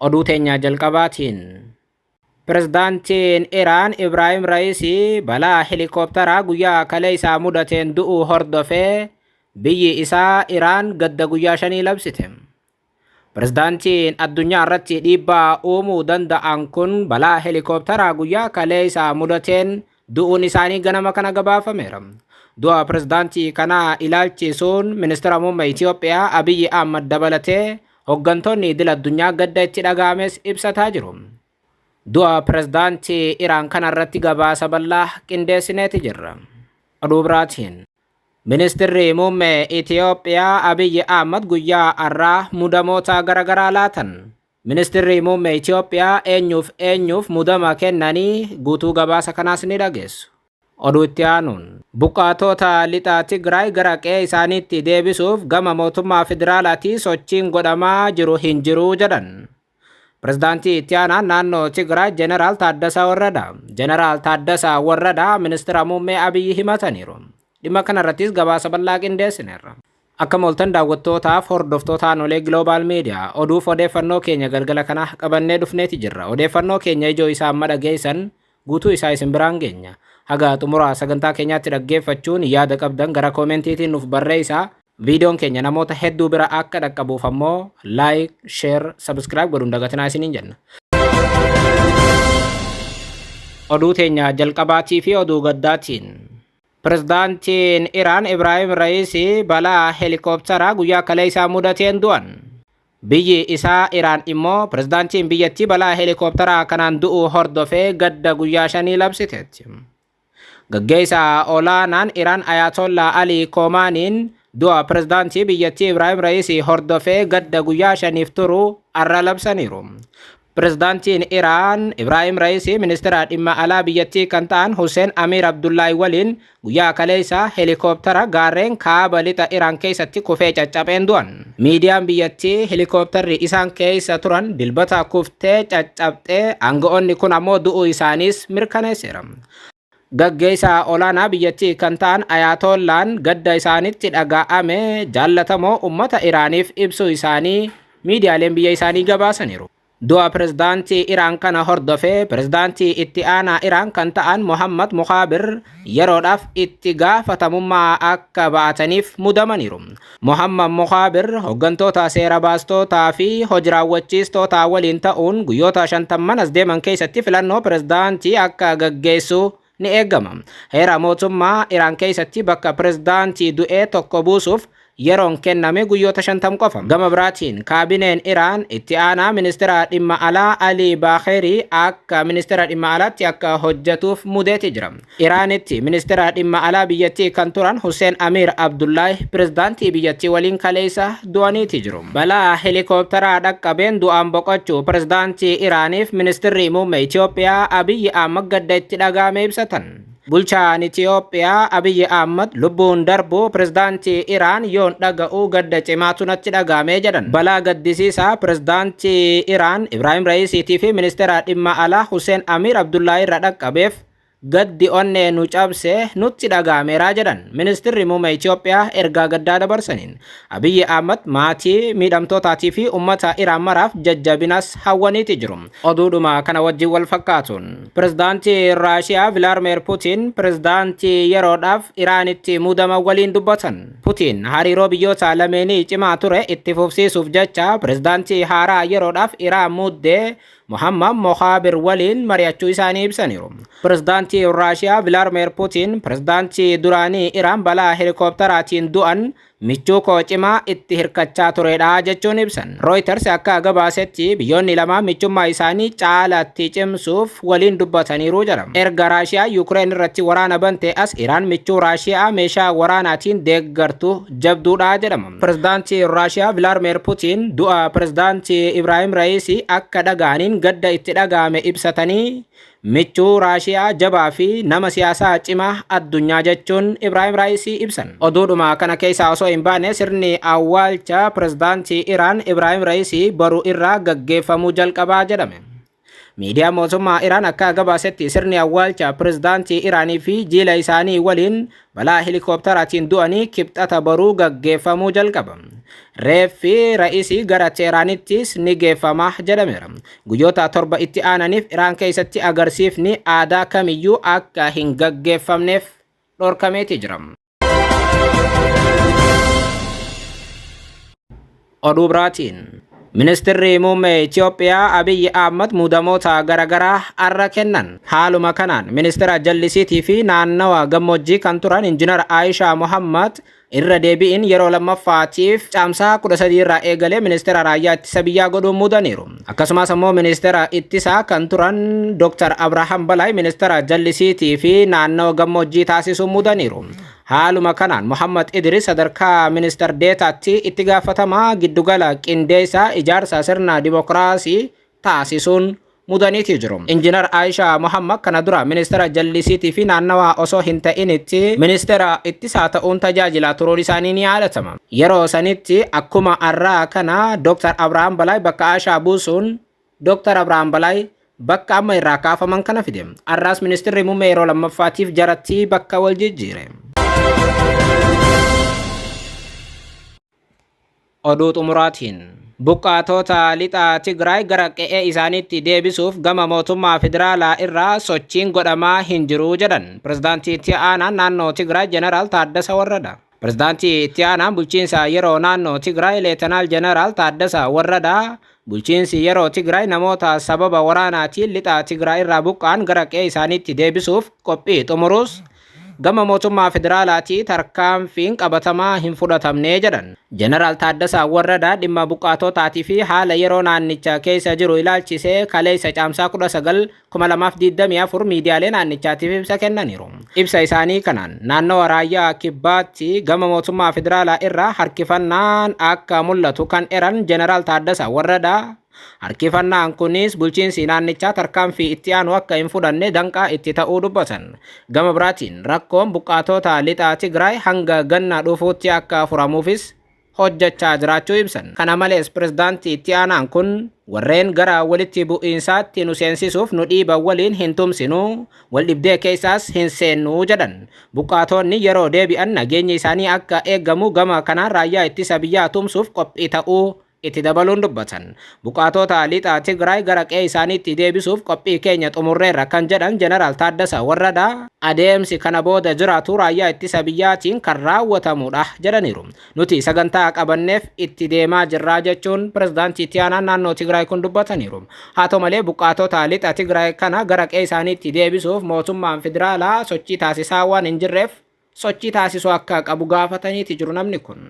Oduu teenya jalqabaatiin Pirezidaantiin Iraan Ibraahim Ra'iisii balaa heelikooptaraa guyyaa kaleessaa mudateen du'uu hordofee biyyi isaa Iraan gadda guyyaa 5 labsite. Pirezidaantiin addunyaa irratti dhiibbaa uumuu danda'an kun balaa heelikooptaraa guyyaa kaleessaa mudateen du'uun isaanii ganama kana gabaafameera. Du'a pirezidaantii kanaa ilaalchisuun ministeera muummee Itoophiyaa Abiyyi Ahmad dabalatee hooggantoonni idil addunyaa gadda itti dhaga'ames ibsataa jiru. Du'a pirezidaantii Iraan kanarratti gabaasa bal'aa qindeessineeti jirra. Oduu biraatiin Ministeerri muummee Itoophiyaa Abiyyi Ahmad guyyaa har'aa mudamoota garaagaraa laatan. Ministeerri muummee Itoophiyaa eenyuuf eenyuuf mudama kennanii guutuu gabaasa kanaas ni dhageessu. Oduu itti aanuun buqqaatota lixa Tigraay gara qe'ee isaaniitti deebisuuf gama mootummaa federaalaatii sochiin godhamaa jiru hin jiru jedhan. Pirezidaantii itti aanaan naannoo Tigraay Jeneraal Taaddasaa Warradaa. Jeneraal Taaddasaa Warradaa ministeera muummee Abiyyi himataniiru. Dhimma kanarrattis gabaasa bal'aa qindeessineerra. Akka mooltan daawwattootaaf hordoftoota Aanolee Global Media oduuf odeeffannoo keenya galgala kana qabannee dhufneeti jirra. Odeeffannoo keenya ijoo isaa amma dhageessan guutuu isaa isin biraan geenya. Haga xumura sagantaa keenyaatti dhaggeeffachuun yaada qabdan gara koomentiitiin nuuf barreessaa. Viidiyoon keenya namoota hedduu bira akka dhaqqabuuf ammoo like, share, subscribe godhuun dagatinaa isiniin jenna. Oduu teenya jalqabaatii fi oduu gaddaatiin. Pirezidaantiin Iraan Ibraahim Ra'iisii balaa heelikooptaraa guyyaa kaleessaa mudateen du'an. Biyyi isaa Iraan immoo pirezidaantiin biyyattii balaa heelikooptaraa kanaan du'uu hordofee gadda guyyaa 5 labsiteetti. Gaggeessaa olaanaan Iraan Ayatollah Ali Komaaniin du'a pirezidaantii biyyattii Ibraahim Ra'iisii hordofee gadda guyyaa 5 turu har'a labsaniiru. Pirezidaantiin Iraan Ibraahim Ra'iisii ministeera dhimma alaa biyyattii kan ta'an Hussein Amir Abdullahi waliin guyyaa kaleessaa heelikooptara gaarreen kaaba lixa Iraan keessatti kufee caccabeen du'an. Miidiyaan biyyattii heelikooptarri isaan keessa turan dilbata kuftee caccabxee aanga'oonni kun ammoo du'uu isaaniis mirkaneesseera. Gaggeessaa olaanaa biyyattii kan ta'an Ayatollaan gadda isaanitti dhaga'ame jaallatamoo uummata Iraaniif ibsuu isaanii miidiyaaleen biyya isaanii gabaasaniiru. Du'a pirezidaantii Iraan kana hordofee pirezidaantii itti aanaa Iraan kan ta'an Muhammad Mukhaabir yeroodhaaf itti gaafatamummaa akka ba'ataniif mudamaniiru. Muhammad Mukhaabir hooggantoota seera baastootaa fi hojii raawwachiistootaa waliin ta'uun guyyoota 50 as deeman keessatti filannoo pirezidaantii akka gaggeessu ni eegama. Heera mootummaa Iraan keessatti bakka pirezidaantii du'ee tokko buusuuf yeroon kenname guyyoota 50 qofa. Gama biraatiin kaabineen Iraan itti aanaa ministeera dhimma alaa Ali Baakherii akka ministeera dhimma alaatti akka hojjetuuf mudeeti jira. Iraanitti ministeera dhimma alaa biyyattii kan turan Hussein Amir Abdullahi pirezidaantii biyyattii waliin kaleessa du'aniiti jiru. Balaa heelikooptaraa dhaqqabeen du'aan boqochuu pirezidaantii Iraaniif ministeerri muummee Itoophiyaa Abiyyi Ahmad gadda itti dhaga'ame ibsatan. Bulchaan Itoophiyaa Abiyyi Ahmad lubbuun darbuu pirezidaantii Iraan yoon dhaga'uu gadda cimaatu natti dhaga'ame jedhan. Balaa gaddisiisaa pirezidaantii Iraan Ibraahim Ra'iisiitii fi ministeera dhimma alaa Hussein Amir Abdullahi irra dhaqqabeef gaddi onnee nu cabse nutti dhaga'ameera jedhan. Ministeerri muummee Itoophiyaa ergaa gaddaa dabarsaniin Abiyyi Ahmad maatii miidhamtootaatii fi uummata Iraan maraaf jajjabinas hawwaniiti jiru. Oduudhuma kana wajjin wal fakkaatuun pirezidaantii Raashiyaa Vilaadimeer Putin pirezidaantii yeroodhaaf Iraanitti mudama waliin dubbatan. Putin hariiroo biyyoota lameenii cimaa ture itti fufsiisuuf jecha pirezidaantii haaraa yeroodhaaf Iraan muddee Muhammad Mukhaabir waliin mari'achuu isaanii ibsaniiru. Pirezidaantii Raashiyaa Vilaadimeer Putin pirezidaantii duraanii Iraan balaa heelikooptaraatiin du'an michuu koo cimaa itti hirkachaa turedha jechuun ibsan. Reuters akka gabaasetti biyyoonni lamaan michummaa isaanii caalatti cimsuuf waliin dubbataniiru jedha. Erga Raashiyaa Yuukireen irratti waraana bante as Iraan michuu Raashiyaa meeshaa waraanaatiin deeggartu jabduudha jedhama. Pirezidaantii Raashiyaa Vilaadimeer Putin du'a pirezidaantii Ibraahim Ra'iisii akka dhaga'aniin gadda itti dhaga'ame ibsatanii michuu Raashiyaa jabaa fi nama siyaasaa cimaa addunyaa jechuun Ibraahim Ra'iisii ibsan. Oduudhuma kana keessaa osoo hin baane sirni awwaalcha pirezidaantii Iraan Ibraahim Ra'iisii boru irraa gaggeeffamuu jalqabaa jedhame. Miidiyaan mootummaa Iraan akka gabaasetti sirni awwaalcha pirezidaantii Iraanii fi jiila isaanii waliin balaa heelikooptaraatiin du'anii Kibxata boruu gaggeeffamuu jalqaba. Reeffi Ra'isii gara Teeraanittis ni geeffama jedhameera. Guyyoota 7 itti aananiif Iraan keessatti agarsiifni aadaa kamiyyuu akka hin gaggeeffamneef dhorkameeti jira. Oduu biraatiin Ministirri Muummee Itoophiyaa Abiyyi Ahmad muudamoota garaagaraa arra kennan. Haaluma kanaan ministeera jallisiitii fi naannawa gammoojjii kan turan Injiinar Aayishaa Mohammad irra deebi'in yeroo lammaffaatiif Caamsaa 13 irraa eegalee ministeera raayyaa ittisa biyyaa godhuun muudaniiru. Akkasumas ammoo ministeera ittisaa kan turan Dr. Abrahaam Balaay ministeera jallisiitii fi naannawa gammoojjii taasisuun muudaniiru. Haaluma kanaan Muhammad Idris sadarkaa ministeer deetaatti itti gaafatamaa giddugala qindeessaa ijaarsa sirna dimokiraasii taasisuun mudaniitii jiru. Injiinar Aayishaa Muhammad kana dura ministeera jallisiitii fi naannawaa osoo hin ta'initti ministeera ittisaa ta'uun tajaajilaa turuun isaanii ni yaadatama. Yeroo sanitti akkuma arraa kana Dr. Abrahaam Balaay bakka Aayishaa buusuun Dr. Abrahaam Balaay bakka amma irraa kaafaman kana fide. Arraas ministeerri muummee yeroo lammaffaatiif jaratti bakka wal jijjiire. Oduu xumuraatiin buqqaatota lixa Tigraay gara qe'ee isaaniitti deebisuuf gama mootummaa federaalaa irraa sochiin godhamaa hin jiru jedhan pirezidaantii itti aanaan naannoo Tigraay Jeneraal Taaddasa Warrada. Pirezidaantii itti aanaan bulchiinsa yeroo naannoo Tigraay Leetanaal Jeneraal Taaddasa Warradaa bulchiinsi yeroo Tigraay namoota sababa waraanaatiin lixa Tigraay irraa buqqa'an gara qe'ee isaaniitti deebisuuf qophii xumuruus gama mootummaa federaalaatii tarkaanfiin qabatamaa hin fudhatamne jedhan. Jeneraal Taaddasaa Warradaa dhimma buqqaatotaatii fi haala yeroo naannicha keessa jiru ilaalchisee kaleessa Caamsaa 19 2024 miidiyaalee naannichaatiif ibsa kennaniiru. Ibsa isaanii kanaan naannawa raayyaa kibbaatti gama mootummaa federaalaa irraa harkifannaan akka mul'atu kan eran Jeneraal Taaddasaa Warradaa harkifannaan kunis bulchiinsi naannichaa tarkaanfii itti aanu akka hin fudhanne danqaa itti ta'uu dubbatan. Gama biraatiin rakkoon buqqaatota lixa Tigraay hanga ganna dhufuutti akka furamuufis hojjechaa jiraachuu ibsan. Kana malees pirezidaantii itti aanaan kun warreen gara walitti bu'iinsaatti nu seensisuuf nu dhiiban waliin hin tumsinu, wal dhibdee keessaas hin seennu jedhan. Buqqaatonni yeroo deebi'an nageenyi isaanii akka eegamu gama kanaan raayyaa ittisa biyyaa tumsuuf qophii ta'uu itti dabaluun dubbatan. Buqqaatota lixa Tigraay gara qe'ee isaaniitti deebisuuf qophii keenya xumurreerra kan jedhan Jeneraal Taaddasaa Warradaa adeemsi kana booda jiraatu raayyaa ittisa biyyaatiin kan raawwatamudha jedhaniiru. Nuti sagantaa qabanneef itti deemaa jirraa jechuun pirezidaantii itti aanaan naannoo Tigraay kun dubbataniiru. Haa ta'u malee buqqaatota lixa Tigraay kana gara qe'ee isaaniitti deebisuuf mootummaan federaalaa sochii taasisaa waan hin jirreef sochii taasisuu akka qabu gaafataniiti jiru namni kun.